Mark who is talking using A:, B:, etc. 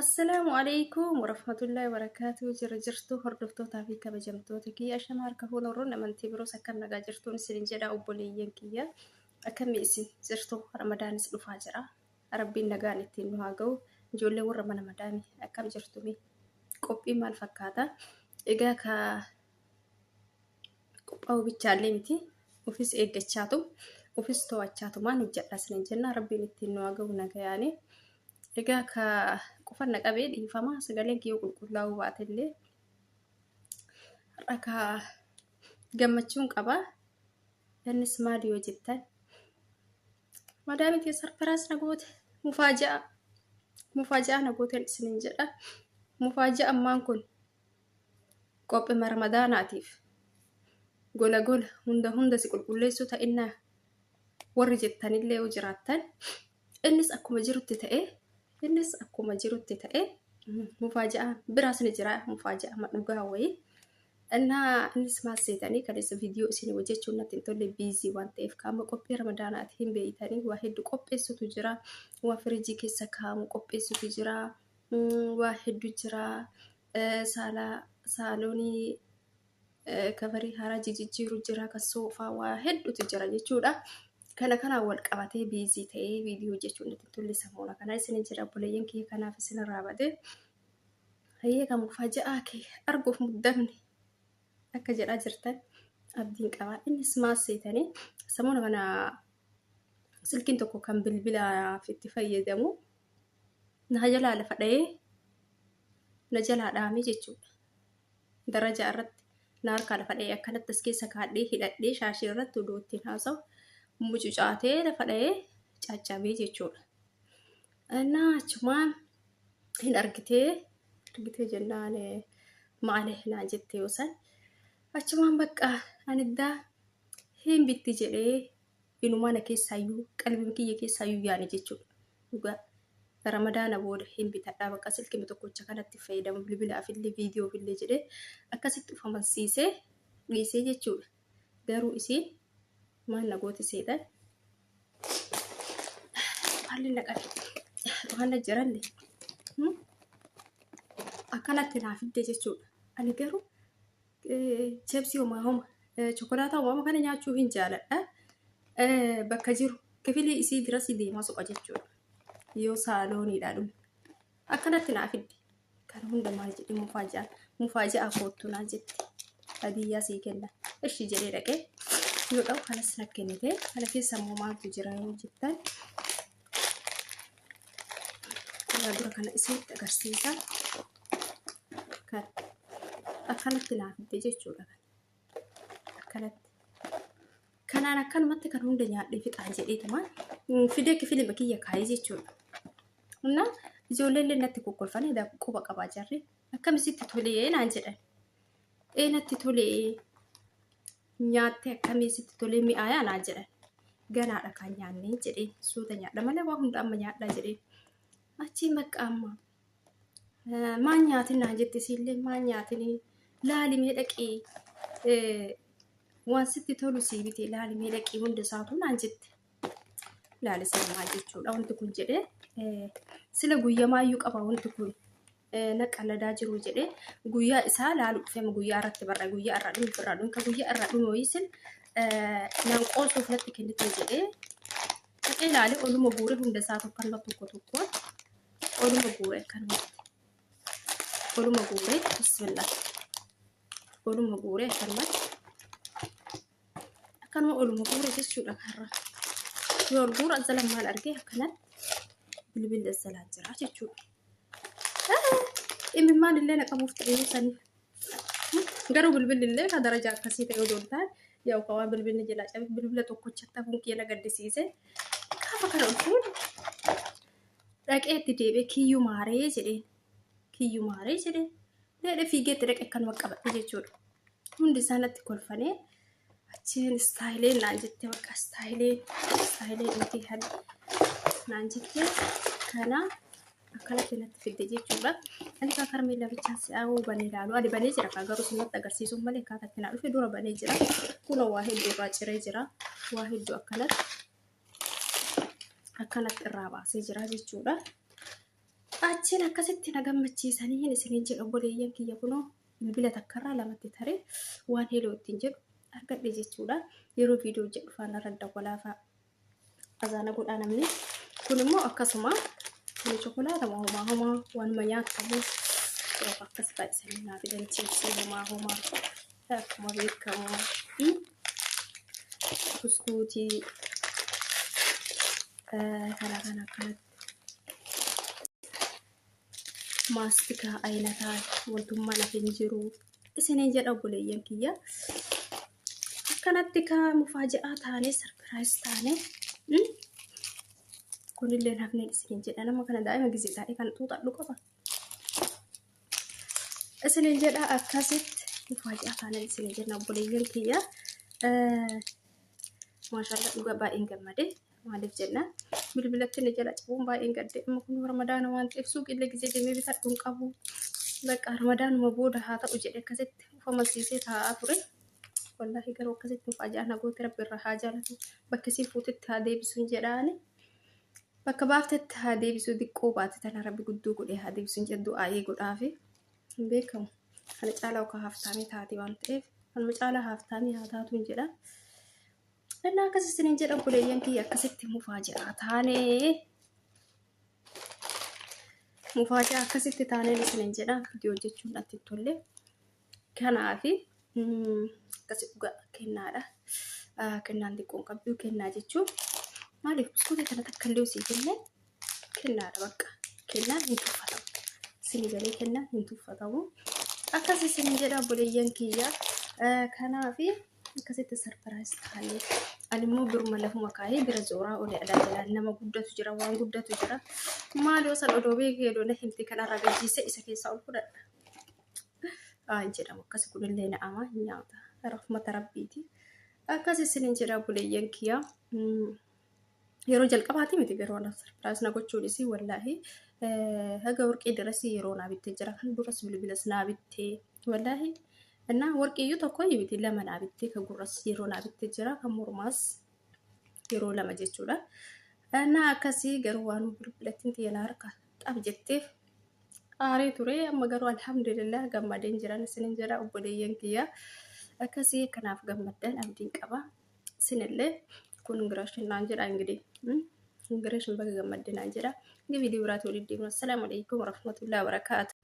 A: Assalaamu alaikum warahmatullahi wabarakatuh. Jira jirtu hordoftootaa fi kabajamtoota kiyya, ashama harka fuula warroonni amantii biroos, akkam nagaa jirtuun isin jedha obboleeyyan kiyya. Akkamii isin jirtu? Ramadaanis dhufaa jira. Rabbiin nagaan ittiin nu haa ga'u. Ijoollee warra mana madaami akkam jirtumi? Qophii maal fakkaata? Egaa ka qophaa'uu bichaallee miti, ofis eeggachaatu ofis to'achaatu maan hojjedha isin jenna. Rabbiin ittiin nu haa ga'u nagayaani. Egaa ka qufanna qabee, dhiifama, sagaleen kiyyoo qulqullaa'uu baatellee har'a ka gammachuun qaba. Innis maali yoo jettan, madaami kee surprise na goote, mufaaja'a mufaaja'a na gooteen isinin jedha. Mufaaja'a ammaan kun qophima ramadaanaatiif gola gola hunda hunda si qulqulleessuu ta'innaa warri jettanillee yoo jiraattan, innis akkuma jirutti ta'e, innis akkuma jirutti ta'e, mufaaja'a biraas ni jira, mufaaja'a dhugaa wayii. Innaa innis maal seetanii, kaleessa viidiyoo isin hojjechuun natti hin tolle, busy waan ta'eef. Qaama qophii ramadaanaati hin beeytanii, waa hedduu qopheessutu jira, waa firiijii keessa kaa'amu qopheessutu jira, waa hedduu jira, saala saaloonii coverii haaraa jijjiiru jira, kan soofaa, waa hedduutu jira jechuudha. Kana kanaan wal qabatee busy ta'ee viidiyoo hojjechuun natti hin tolle samuuna kana isin jira obboleeyyan kiyya, kanaaf isin irraa badee. Hayyee, kan mufaaja'a kee arguuf muddamne akka jedhaa jirtan abdiin qaba. Innis maal seetanii, samuuna kana silkiin tokko kan bilbilaaf itti fayyadamu na jalaa lafa dha'ee na jalaa dhaamee jechuudha. Darajaa irratti na harkaa lafa dha'ee, akkanatti as keessa kaadhee hidhadhee shaashii irratti oduu ittiin haasa'u mucucaatee lafa dha'ee caccabee jechuudha. Innaa achumaan hin argitee argitee jennaan, maali naan jette yoo san, achumaan bakka aniddaa hin bitti jedhee inumaa na keessaayyuu qalbii kiyya keessaayyuu yaane jechuudha. Dhugaa ramadaana booda hin bitadhaa, bakka silkii tokkocha kanatti fayyadamu bilbilaaf illee viidiyoof illee jedhee akkasitti of amansiisee dhiisee jechuudha. Garuu isiin maal na goote seetan? Haalli na qabe waan na jiralle akkanatti naa fidde jechuudha. Ani garuu chepsii homaa homa chokolaataa homaa kana nyaachuu hin jaaladha. Bakka jiru kifilii isii biras deemaa soqa jechuudha. Yoo saalooniidha dhume akkanatti naa fidde. Kana hunda maal jedhe, mufaaja'a mufaaja'a koottu naa jette. Hadiyyaa sii kenna. Ishi jedhee dhaqee yoo dha'u kanas na kennite. Kana keessa immoo maaltu jira yoo jettan, dura kana isinitti agarsiisa. Kan akkanatti naa fidde jechuudha. Akkanatti. Kanaan akkanumatti kan hunda nyaadhee fixaa jedheetuma fidee kifilima kiyya kaayee jechuudha. Innaa ijoolleen illee natti kokkolfanii quba qabaa jarri. Akkamisitti tolee naan jedhan. Ee, natti tolee, nyaattee akkamii sitti tolee, mi'aayaa naan jedhan. Ganaadha kan nyaannee jedhee, suuta nyaadha malee waa hunda amma nyaadhaa jedhee. Achiin bakka amma maan nyaatin naan jette, isiillee maan nyaatinii, laalimee dhaqii waan sitti tolu sii bite, laalimee dhaqii hunda isaatu naan jette. Laali sirmaa jechuudha wanti kun jedhee, sila guyyamaayyuu qaba wanti kun na qalladaa jiru jedhee guyyaa isaa laalu dhufeema guyyaa irratti barra guyyaa irraa dhume irraa dhume kan guyyaa irraa dhume wayiisin naan qoosuuf natti kennite jedhee dhaqee ilaalee oluma guure hunda isaa tokko tokko tokkoon oluma guure, akkanumatti oluma guure, bismillah, oluma guure, akkanumatti akkanuma oluma guure jechuudha. Karra yoo ol guura azzalan maal argee, akkanatti bilbilli azzalaan jira jechuudha. Imimmaan illee na qabuuf ta'ee saniif. Garuu bilbilli illee kan daraja akkasii ta'e odoo hin taane, yaa waan bilbilli jalaa cabe bilbila tokkochatti hafuun kiyya na gaddisiise. Gaafa kana ol fuudhu dhaqee itti deebi'ee kiyyuu maaree jedheen. Kiyyuu maaree jedheen. Leedhe fiigee itti dhaqee akkanuma qabadhe jechuudha. Hundi isaa natti kolfanii, achiin styleen naan jette, bakka styleen styleen inti hali naan jette, kana akkanatti natti fidde jechuudha. Ani kaa karmeellaa bichaan si'aawuu banee ilaalu. Ani banee jira kaa, garuu sinatti agarsiisuuf malee akkaataa itti naa dhufe dura banee jira. Kunoo waa hedduu irraa ciree jira. Waa hedduu akkanatti akkanatti irraa baasee jira jechuudha. Achiin akkasitti na gammachiisanii isiniin jedha obboleeyyan kiyya kunoo bilbila takkarraa lamatti taree waan heloo ittiin jedhu argadhe jechuudha. Yeroo viidiyoo jedhu faana irra dawwalaafaa azaana godhaa namni. Kun immoo akkasuma kun chokolaata homaa homaa waanuma nyaatamu akkas baay'isanii naa fidan chiipsii homaa homaa akkuma beekamu buskuutii kana kana akkanatti maastikaa ayinataa wantummaan hafe hin jiru isiniin jedha obboleeyyan kiyya. Akkanatti ka mufaaja'aa taane sarpiraayis taane kunillee hafneen isiniin jedha nama kana daa'ima gizee taa'ee kan xuuxadhu qaba. Isiniin jedha akkasitti mufaaja'aa taane isiniin jenna obboleeyyan kiyya. Maashaallah dhugaa baay'een gammade. Maaliif jennaan bilbilatti na jala cabuun baay'een gadde. Amma kun ramadaana waan ta'eef suuqillee gisee deemee bitadhu hin qabu. Bakka ramadaanuma booda haa ta'u jedhe akkasitti of amansiisee taa'aa ture. Wallaahi garuu akkasitti mufaaja'aa na goote rabbi irraa haa jaalatu. Bakka isiin fuutetti haa deebisuun jedhaani. Bakka baaftetti haa deebisu diqqoo baate tana rabbi guddoo godhee haa deebisuun jedhu du'aayii godhaafi. Hin beekamu. Kana caalaa akka haaftaamii taate waan ta'eef kanuma caalaa haaftaamii haa taatuun jedha. Innaa akkas isiniin jedha obboleeyyan kiyya akkasitti mufaaja'aa taanee mufaaja'aa akkasitti taaneen isiniin jedha viidiyoo hojjechuun natti hin tolle. Kanaafi akkasi dhugaa kennaadha. Kennaan xiqqoon qabdu kennaa jechuun maaliif buskuutii kana takka illee osii kenne kennaadha bakka kennaan hin tuffatamu. Isinii galee kennaan hin tuffatamu. Akkas isiniin jedha obboleeyyan kiyya. Kanaafi akkasitti sarpiraayis taanee ani immoo biruma lafuma kaa'ee bira zooraa olee alaa jalaan nama guddatu jira waan guddatu jira. Maal yoo san odoo beekee odoo na himte kanarraa gajjiisee isa keessaa ol fudhadha. Hin jedhamu akkasi kunillee na'ama hin nyaata rahmata rabbiiti. Akkas isiniin jedha obboleeyyan kiyya. Yeroo jalqabaati miti garuu anaaf sarpiraayis na gochuun isii wallaahi haga warqii darasii yeroo naa bittee jira kan duras bilbilas naa bittee wallaahi innaa warqii iyyuu tokko iyyuu miti lama naa bittee kan gurras yeroo naa bittee jira kan mormaas yeroo lama jechuudha. Innaa akkasii garuu waan bilbilattiin tiyya na harka xab jetteef aaree ture amma garuu alhamdulillah gammadeen jiran isinin jedha obboleeyyan kiyya akkasii kanaaf gammaddan abdiin qaba. Isinillee kun naan jedha ingidihi. Congratulation baga gammadde naan jedha. Ingi viidiyoo biraatti walitti deemna. Assalaamu alaikum warahmatullahi wabarakaatu.